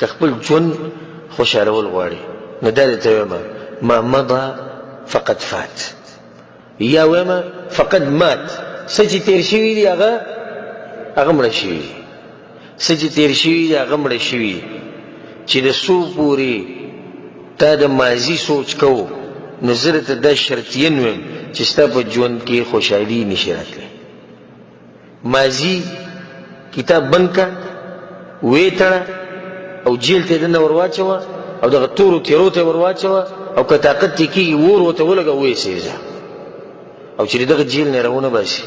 که خپل ژوند خوشحالول غواړي نو دا درته وایم، ما مضی فقد فات، یا وایم فقد مات. څه چې تېر شوي دي هغه مړه شوي دي، څه چې تېر شوي دي هغه مړه شوي دي. چې د څو پورې تا د ماضي سوچ کوو نو زه درته دا شرطین وایم چې ستا په ژوند کې خوشحالي نشي راتلی. ماضي کتاب بند که، ویې تړه او جیل ته یې دننه ور واچوه او دغه تورو تیرو ته یې ور واچوه او که طاقت دې کېږي اور ورته ولګوه ویې سېزه، او چې د دغه جیل نه یې راونه باسي.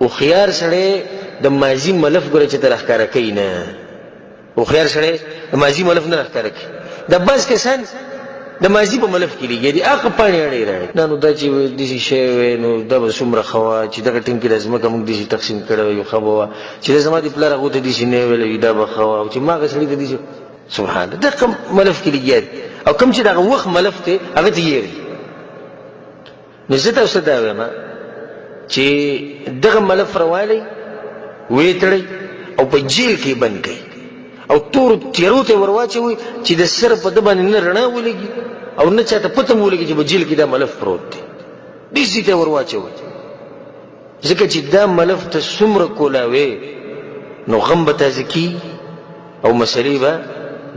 هوښیار سړی د ماضي ملف ګوره چې ته راښکاره کوي نه، هوښیار سړی د ماضي ملف نه راښکاره کوي. دا بعض کسان د ماضي په ملف کې لګیا دي، هغه پاڼې اړې راړي. نه نو دا چې داسې شی وی نو دا به څومره ښه وه چې دغه ټیم کې دا ځمکه موږ داسې تقسیم کړې وای، ښه به وه چې دا زما د پلار هغو ته داسې نه ویلی وي، دا به ښه وه، او چې ما هغه سړي ته داسې. سبحان الله، دغه ملف کې لګیا دي، او کوم چې دغه وخت ملف دی هغه ته یې دی. نو زه تاسو ته دا وایم چې دغه ملف راوالی، ویې تړئ او په جیل کې بند کړئ او تورو تیرو ته یې ورواچوئ چې د سر په ده باندې نه رڼا ولګي او نه چاته پته هم ولګي چې په جیل کې دا ملف پروت دی. دې ځای ته یې ورواچوئ، ځکه چې دا ملف ته څومره کولاوې نو غم به تازه کېږي او مسلې به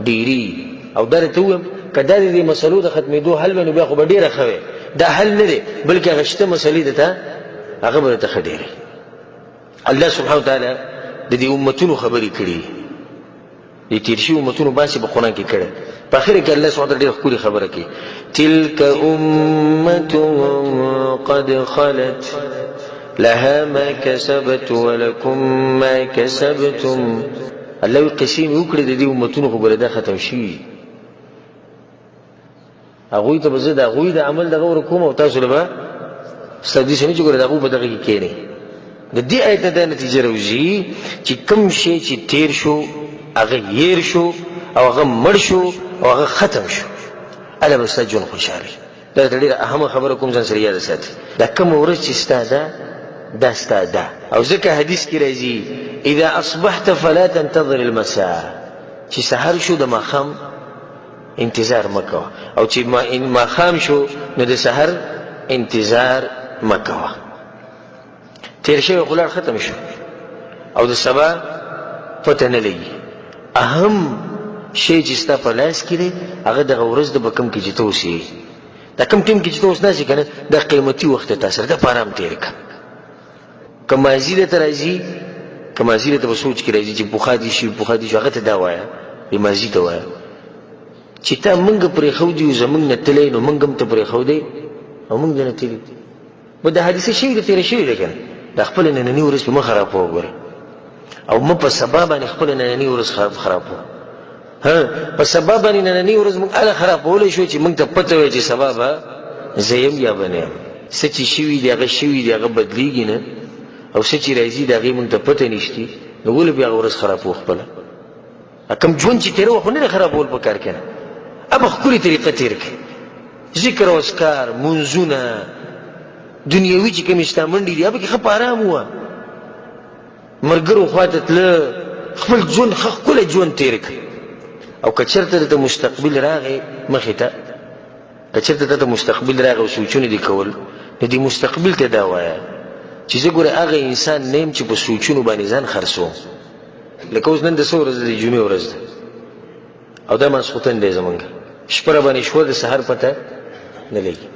ډېرېږي. او دا درته ووایم که دا د دې مسلو د ختمېدو حل وی نو بیا خو به ډېره ښه وی. دا حل نه دی، بلکې هغه شته مسلې درته هغه به درته ښه ډېرې. الله سبحانه وتعالی د دې امتونو خبرې کړي، د تېر شوي امتونو بحث یې په قرآن کې کړی. په اخره کې الله سبحانه وتعالی ډېره ښکلې خبره کوي، تلک امة قد خلت لها ما کسبت ولکم ما کسبتم. الله وی قصې مې وکړې د دې امتونو، خو ګوره دا ختم شوي. هغوی ته به زه د هغوی د عمل دغه ورکوم او تاسو له به ستاسو داسې نه چې ګوره د هغو په دغه کې کښېنئ. د دې آیت نه دا نتیجه راوځي چې کوم شی چې تېر شو هغه هېر شو او هغه مړ شو او هغه ختم شو، هله به ستا ژوند خوشحاله وي. دا درته ډېره اهمه خبره کوم، ځان سره یاده ساتئ. دا کومه ورځ چې ستا ده دا ستا ده. او ځکه حدیث کې راځي اذا اصبحت فلا تنتظر المساء، چې سحر شو د ماښام انتظار مه کوه، او چې ماښام شو نو د سحر انتظار مه کوه. تېر شوی خو لاړ ختم شو او د سبا پته نه لګي. اهم شی چې ستا په لاس کې دی هغه دغه ورځ ده په کوم کې چې ته اوسېږې، دا کوم ټیم کې چې ته اوس ناست یې که نه، دا قیمتي وخت دی تا سره، دا په ارام تېر کړه. که ماضي درته راځي، که ماضي درته په سوچ کې راځي چې پخوا دې شي پخوا دې شي، هغه ته دا وایه، دې ماضي ته وایه چې تا موږ پرېښودي یو، زموږ نه تللی نو موږ هم ته پرېښودی او موږ دې نه تللي. نو دا حادثه شوې ده، تېره شوې ده که نه، دا خپله نننۍ ورځ پرې مه خرابوه وګوره، او مه په سبا باندې خپله نننۍ ورځ خرابوه. ها، په سبا باندې نننۍ ورځ موږ هله خرابولی شو چې موږ ته پته وي چې سبا به زه یم یا به نه یم. څه چې شوي دي هغه شوي دي، هغه بدلېږي نه، او څه چې راځي د هغې موږ ته پته نشتي، نو ولې بیا هغه ورځ خرابوو خپله؟ کوم ژوند چې تېروه خو نه دی خرابول په کار که نه، هغه په ښکلې طریقه تېر کړي، ذکر او اذکار، مونځونه، دنیوي چې کومې ستا منډې دي هغه پکې ښه په ارام وه، ملګرو خواته تله، خپل ژوند ښه ښکلی ژوند تېر کړي. او که چېرته درته مستقبل راغی مخې ته، که چېرته درته مستقبل راغی او سوچونه دې کول، نو دې مستقبل ته دا وایه چې زه ګوره هغه انسان نه یم چې په سوچونو باندې ځان خرڅوم. لکه اوس نن د څه ورځ ده؟ د جمعې ورځ ده او دا ماسخوتن دی، زمونږ شپه راباندې شوه، د سهار پته نه لګي.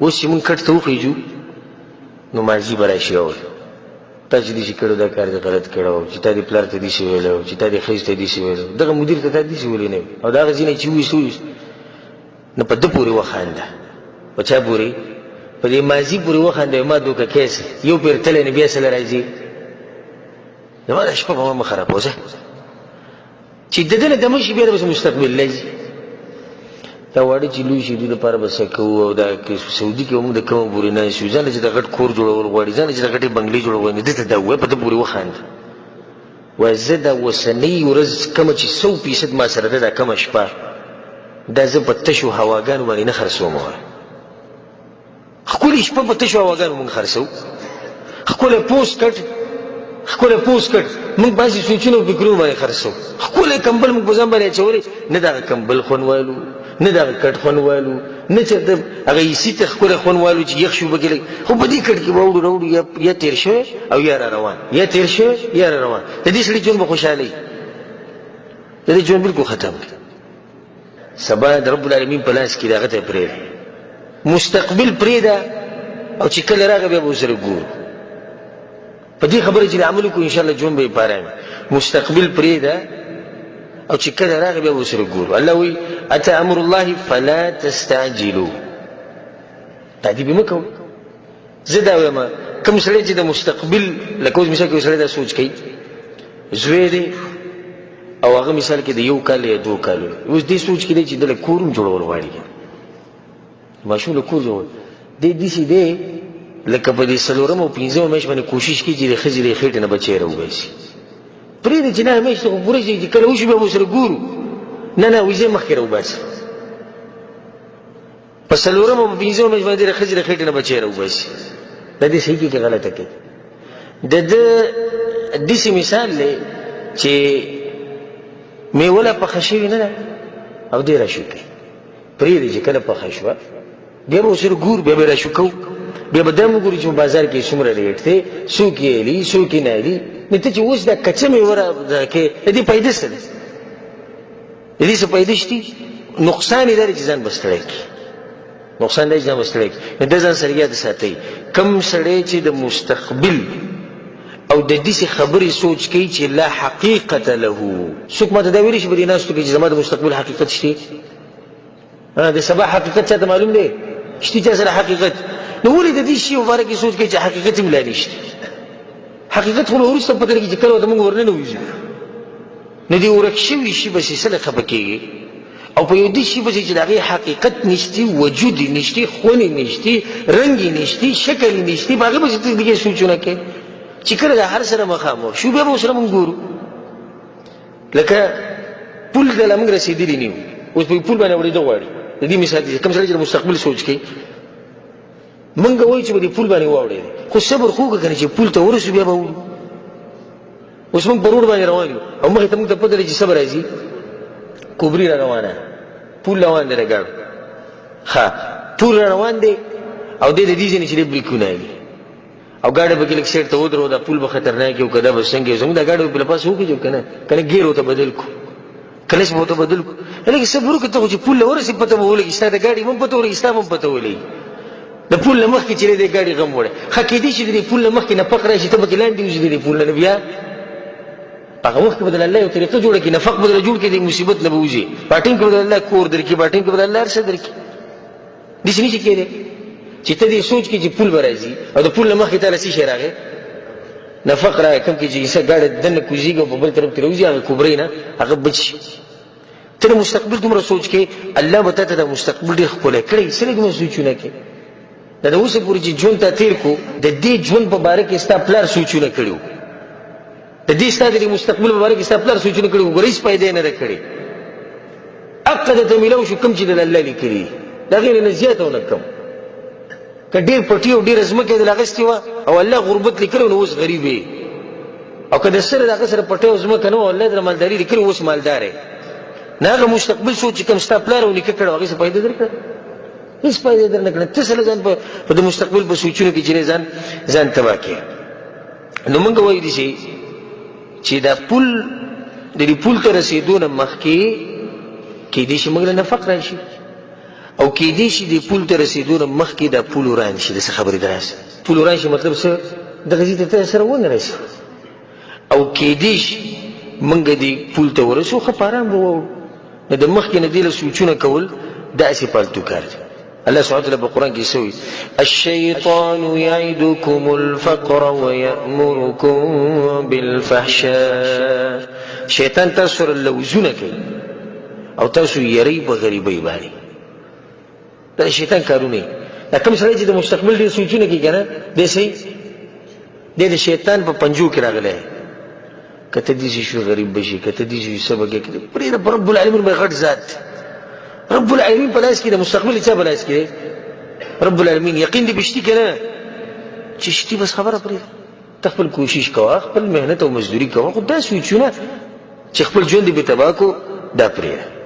اوس چې مونږ کټ ته وخېژو نو ماضي به راشي اول، تا چې داسې کړو دا کار دې غلط کړی و، چې تا دې پلار ته داسې ویلی و، چې تا دې ښځې ته داسې ویلی و، دغه مدیر ته تا داسې ویلي نه وي، او د هغه ځینې چې وویست وویست، نو په ده پورې وخانده. په چا پورې؟ په دې ماضي پورې وخانده، ما دوکه کیسه یو پیر تللی نو بیا څه له راځي، زما دا شپه به ما خرابوه ځه چې د ده نه دمه شي بیا به مستقبل لږي. دا واړه چې لوی شي دوی لپاره به څه کوو، او دا سعودي کې به موږ د کومه پورې نه شو، ځان له چې د غټ کور جوړول غواړي، ځان له چې د غټې بنګلې جوړول غواړي، ده ته دا ووایه، په ده پورې وخانده، وایه زه دا اوسنۍ ورځ کومه چې 100% ما سره ده، دا کومه شپه دا زه په تشو هواګانو باندې نه خرڅوم. وایه ښکلې شپه په تشو هواګانو موږ خرڅوو، ښکلی پوسټ کټ ښکلی پوس کټ موږ په هسې سوچونو او فکرونو باندې خرڅوو. ښکلی کمبل موږ په ځان باندې اچولی، نه د هغه کمبل خوند والو، نه د هغه کټ خوند والو، نه چېرته هغه ایسي ته ښکلی خوند والو چې یخ شو پکې لږ. خو په دې کټ کې به اوړو راوړو، یا تېر شوی او یا را روان، یا تېر شوی یا را روان. د دې سړي ژوند به خوشحاله وي، د دې ژوند بالکل ختم دی. سبا د رب العالمین په لاس کې دی، هغه ته یې پرېږده، مستقبل پرېږده، او چې کله راغی بیا به ورسره ګورو. په دې خبره چې عمل وکړو انشاءالله ژوند به یې په ارام وي. مستقبل پرېږده او چې کله راغی بیا به ورسره ګورو. الله وایي اتى امر الله فلا تستعجلو، تادیب یې مه کوئ. زه دا وایم کوم سړی چې د مستقبل لکه اوس مثال کې یو سړی دا سوچ کوي زوی دی او هغه مثال کې د یو کال یا دوو کالو اوس دې سوچ کې دی چې دله کور هم جوړول غواړي، ماشوم له کور جوړول دی داسې دی لکه په دې څلورم او پنځمه میاشت باندې کوشش کوي چې د ښځې د خېټې نه بچی راوباسي. پرېږده چې نهه میاشتې خو پوره شي چې کله وشي بیا به ورسره ګورو. نه نه، وایي زه یې مخکې راوباسم. په څلورم او په پنځمه میاشت باندې د ښځې د خېټې نه بچی راوباسي. دا دې صحیح کوي که غلطه کوي؟ د ده داسې مثال دی چې مېوه لا پخه شوې نه ده او دی راشوکوي. پرېږدي چې کله پخه شوه بیا به ورسره ګورو، بیا به یې راشوکوو، بیا به دا هم وګورو چې په بازار کې څومره ریټ دی، څوک یې الي څوک یې نه الي. نو ته چې اوس دا کچه مېوه را دغه کوې، د دې فایده څه ده؟ د دې څه فایده شتي؟ نقصان یې دا دی چې ځان به ستړی کړي، نقصان دی چې ځان به ستړی کړي. نو د ځان سره یاد ساتئ، کوم سړی چې د مستقبل او د داسې خبرې سوچ کوي چې لا حقیقت له، څوک ماته دا ویلی شي په دې ناستو کې چې زما د مستقبل حقیقت شته؟ د سبا حقیقت چاته معلوم دی؟ شته چا سره حقیقت؟ نو ولې د دې شي په باره کې سوچ کوي چې حقیقت هم لا نشته؟ حقیقت خو به وروسته پته لګي چې کله ورته موږ ورننوځو. نو دې ورک شوي شي پسې څه له خفه کېږي؟ او په یو دې شي پسې چې د هغې حقیقت نشتي، وجود یې نشتي، خون یې نشتي، رنګ یې نشتي، شکل یې نشتي، په هغې پسې ته دې سوچونه کوې چې کله د هر سره مخامخ شو بیا به ورسره موږ ګورو. لکه پول ته لا موږ رسېدلي نه یو، اوس په پول باندې اوړېده غواړي. د دې مثال دی کوم سړی چې مستقبل سوچ کوي، موږ وایو چې په دې پول باندې واوړېدی، خو صبر خو وکړه که نه چې پول ته ورسو بیا به وړو. اوس موږ په روډ باندې روان یو او مخې ته موږ ته پته ده چې څه به راځي، کوبري را روانه، پول روان دی د ګاډو، ښه پول را روان دی او دی د دې ځای نه چې دی بریکونه دي او ګاډی پکې لږ سیټ ته ودرو، دا پول به خطرناک وي او که دا به څنګه وي، زموږ دا ګاډی به پرې له پاسه وخېژي که نه، که نه ګیر ورته بدل کړو، کلچ به ورته بدل کړو. لږ صبر وکړه، ته خو چې پول له ورسې پته به ولګي، ستا د ګاډي هم پته ولګي، ستا هم پته ولګي. د پول له مخکې چې دی ګاډي غم وړی، ښه کېدای شي د دې پول له مخکې نفق راشي، ته پکې لاندې وځي د دې پول نه، بیا هغه وخت کې به د الله یو طریقه جوړه کړي، نفق به درله جوړ کړي، د مصیبت نه به وځي. په ټیم کې به د الله کور درکړي، په ټیم کې به د الله هر څه درکړي. داسې نه شي کېدی چې ته دې سوچ کې چې پول به راځي او د پول له مخکې تا له څه شی راغی؟ نفق راغی، کوم کې چې انسان ګاډی دننه کوزېږي او په بل طرف ترې وځي، هغه کوبرۍ نه هغه بچ شي. ته د مستقبل دومره سوچ کې، الله به تا ته د مستقبل ډېر ښکلی کړی، څه لږ دومره سوچونه کې. دا د اوسه پورې چې ژوند تا تېر کړو، د دې ژوند په باره کې ستا پلار سوچونه کړي وو، د دې ستا د دې مستقبل په باره کې ستا پلار سوچونه کړي وو، ګوره هېڅ فایده یې نه ده کړې. حق درته میلاو شو کوم چې د الله لیکلي دي، د هغې نه زیات او نه کم. که ډېر پټي او ډېره ځمکه یې درله اخیستې وه او الله غربت لیکلی نو اوس غریب یې، او که د سره د هغه سره پټی او ځمکه نه وه او الله درله مالداري لیکلې اوس مالدار یې. نه هغه مستقبل سوچ چې کوم ستا پلار او نیکه کړی هغې څه فایده درکړه؟ هېڅ فایده یې درنه کړه. ته سره ځان په د مستقبل په سوچونو کې چې ځان ځان تباه کړې. نو موږ وایو دي چې دا پول د دې پول ته رسېدو نه مخکې کېدای شي موږ له نفق راشي، او کېدای شي دې پول ته رسېدو نه مخکې دا پول وران شي. داسې خبرې د راشي، پول وران شي مطلب څه؟ دغه ځای ته ته سره ونه رسي. او کېدای شي موږ دې پول ته ورسو، ښه په ارام به واوړو. نو د مخکې نه دې له سوچونه کول داسې پالتو کار دی. الله سبحانه وتعالى په قرآن کې څه وایي؟ الشیطان یعدکم الفقر ویأمرکم بالفحشاء. شیطان تاسو سره لوزونه کوي او تاسو یری په غریبۍ باندې. دا شیطان کارونه دي. دا کوم سړی چې د مستقبل ډېر سوچونه کوي که نه، دی څه دی د شیطان په پنجو کې راغلی. که ته داسې شو غریب به شي، که ته داسې شو څه به کوې، پرېږده په رب العالمین به غټ ذات دی. رب العالمین په لاس کې دی، مستقبل یې چا په لاس کې دی؟ رب العالمین. یقین دې په شتي که نه چې شتي، بس خبره پرېږده. ته خپل کوشش کوه، خپل محنت او مزدوري کوه، خو دا سوچونه چې خپل ژوند دې پرې تباه کړو، دا پرېږده.